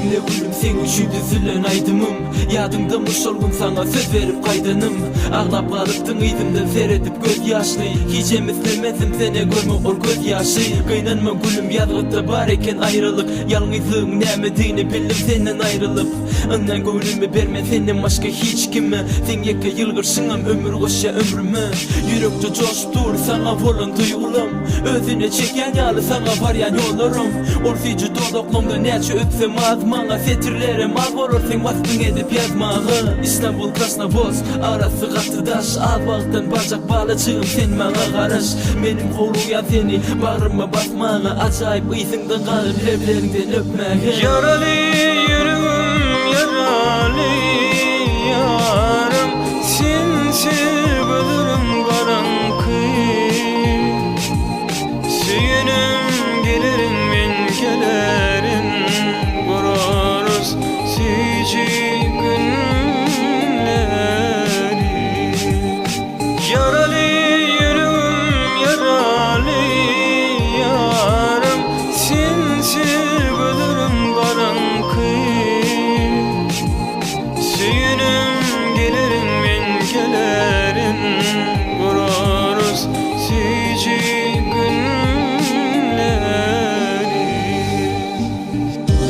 Diňle gülüm seň üçin düzülen aýdymym Ýadyňdamy şol gün saňa söz berip gaýdanym Aglap galypdyň yzymdan seredip göz ýaşly Hijem islemezdim sene görmek ol göz ýaşy Gynanma gülüm ýazgytda bar eken aýralyk Ýalňyzlygyň nämedigini bildim senden aýrylyp Yndan göwnümi bermen senden başga hiç kime Seň ýeke ýylgyrşyňam ömür goşýa ömrüme Ýürekde joşup dur saňa bolan duýgulam Özüne çekýän ýaly saňa barýan ýollaram Ol süýji dodaklaňda näçe öpsem az Maňa setirlerem az bolar seň waspyň edip ýazmaga Istanbul Krasnowodsk arasy gaty daş Az wagtdan barjak balajygym sen maňa garaş Menem howlugýan seni bagryma basmaga Ajaýyp ysyňdan galyp lebleriňden öpmäge. Ýaraly ýüregim ýaraly ýarym Sensiz gözlerim garaňky Söýenim gelerin men gelerin Gurarys süýji günleri Ýaraly ýüregim ýaraly ýarym Sensiz gözlerim garaňky Söýenim gelerin men gelerin Gurarys süýji günleri.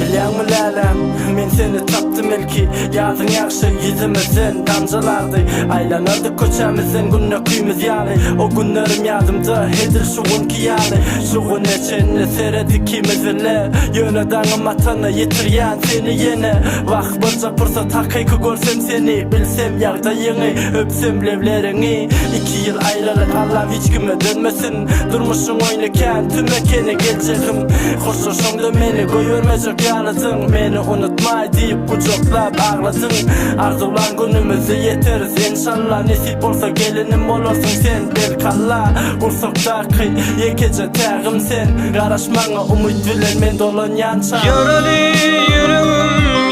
Bilýäňmi läläm, men seni tapdym ilki Ýazyň ýagşy ýüzümizden damjalardy Aýlanardyk köçämizden günde küýümiz ýaly O günlerim ýadymda edil şu günki ýaly Şu güne çenli seret ikimiz bile Ýöne daňym atanda ýitirýän seni ýene Wah birje pursat hakyky görsem seni Bilsem ýagdaýyňy, öpsem lebleriňi Iki ýyl aýralyk Allam hiç kime dönmesin Durmuşyň oýny kän tüm ekeni geljegim Hoşlaşaňda meni goýbermejek ýalydyň Meni unutmaý diýip gujaklap agladyň Arzuwlan günümize ýeteris enşalla Nesip bolsa gelinim bolarsyň sen belkalla Gursakdaky ýekeje tägim sen Garaş maňa umyt bilen men dolanýança. Ýaraly ýüregim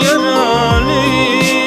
ýaraly.